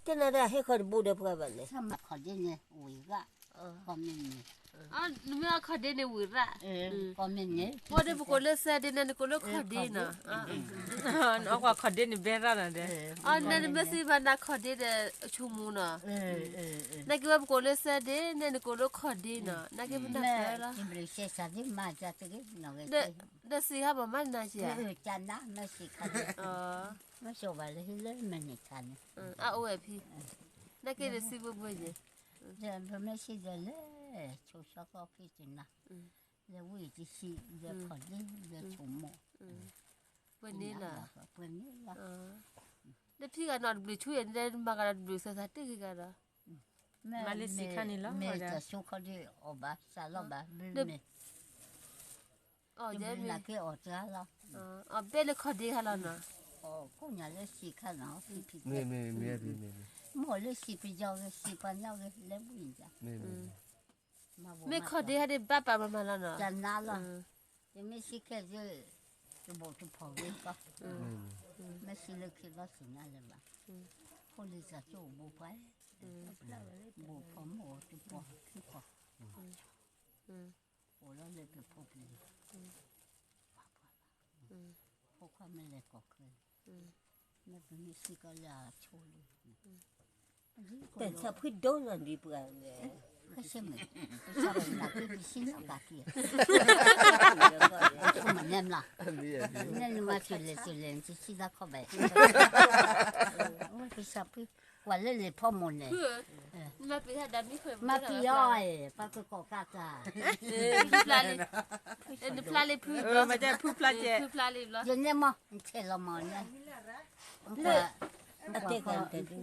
တနၤဒၣ်ဟဲခီတဘိဒီးပှၤဘၣ်န့ၣ်, ခီၣ်ဒ့န့ၣ်ဝံၤရၣ်, ခီမ့ၢ်န့ၣ်, နမ့ၢ်အခီၣ်ဒ့န့ၣ်ဝံၤရၣ်, ခီမ့ၢ်န့ၣ်, ပှၤဒီးပကိးလၢစဲဒ့န့ၣ် နကိးလၢခီၣ်ဒ့နီၤ, နအီၣ်ကွၢ်ခီၣ်ဒ့န့ၣ်ဘဲရၣ်နီၤဒီး, အီ နမ့ၢ်စံးဘၣ်နၤခီၣ်ဒ့ဒီးဆိမိၣ်နီၤ, နာ်က့ဝဲပကိးလၢစဲဒ့န့ၣ် နကိးလၢခီၣ်ဒ့နီၤ, နာ်က့ပနၢ်ပၢၢ်လီၤ, ဒီးစံးဟးဘၣ်မးနၤက့ဧါ, မ့ၢ်စိာ်ဘၣ်လၢဟံၣ်လၢမဲာ်န့ၣ်ဆါန့ၣ်, အအိၣ်ဝဲဖံ, နာ်က့ဒီးစံးဘှ့ဘှ့ယဲ, ပမ့ၢ်စံးဒီးလဲၤ, ဆိၣ်ဆှီကီၢ်ဖံတနၤ, လဲၤဝံၣ်တဆံ, လဲၤခီၣ်ဒ့, လဲၤဆိမိၣ်, ပှဲၤန့ၣ်လီၤ, ပှဲၤန့ၣ်လီၤ, လၢဖံဂၤနီၤတဘျုးဆူယဲၢ်န့ၣ် မၤဂၤဒီးတဘျုးစၢၤသးတ့ၢ်ဂ့ၤဂၤဒီး, မၤလၢစံးခါန့ၣ်လီၤ, မ့ၢ်တၢ်ဆိခီဒ့အီၣ်ဘၣ်စးလီၤဘၣ်ဘျုးမ့ၢ်, အီၣ်ယဲမ့ၢ်, အီၣ်ဘဲလၢခီၣ်ဒ့ဟါလီၤနီၤ, ကိးညါလၢစံးခါနီၤ, မ့ၢ်လၢစံးပယီၤဂ့ၤ စံးပှၤညီဂ့ၤ လဲၤဝံၣ်ယၤ မ့ၢ်ခီၣ်ဒ့ဟဲဒ့ဘၣ်ပာ်မၤမၤလီၤနီၤ, တနၤလီၤ, ယမ့ၢ်စံးခဲဒီး, တဘိးတဖီၣ်ဂ့ၤကီ, မ့ၢ်စံးလၢခံလီၤစံးနၤလၢၤဘၣ်, ဖိလံၤစၢ်ကၠိဘိးပှၤ, ဘိးဖီမိၢ်တပီၤခံပီၤ, အိၣ်လီၤလၢပဖိပလံၤ, ဖိခွါမ့ၢ်လဲၤကီၢ်ချၢ, မ့ၢ်ပမ့ၢ်စံးကီးလၢအဆိလံ, တၢ်ဆၣ်ဖှံဒိၣ်နီၤဒ်ပှၤလဲၣ်, ကစၢ်မ့ၢ်, ကစၢ်မ့ၢ်လၢက့ၤပစံးနီၣ်ကးက့ၤ, မနုၤမလီၤ, နနမၤစၢၤလဲၤစၢၤလဲၤ နတစံးလၢခီၣ်ဘၣ်, ကစၢ်ဖှံ, ကွၢ်လၢလံာ်ဖီမိၢ်န့ၣ်, မၤပျံၤအီၤ, ပှၤကကိးကးကး, နဖျါလံဖု, ဖုဖျါလံ, ယန့ၣ်မ့ၢ် နဆဲးလီၤမ့ၢ်န့ၣ်, လၢ, အတဲကတဒူ,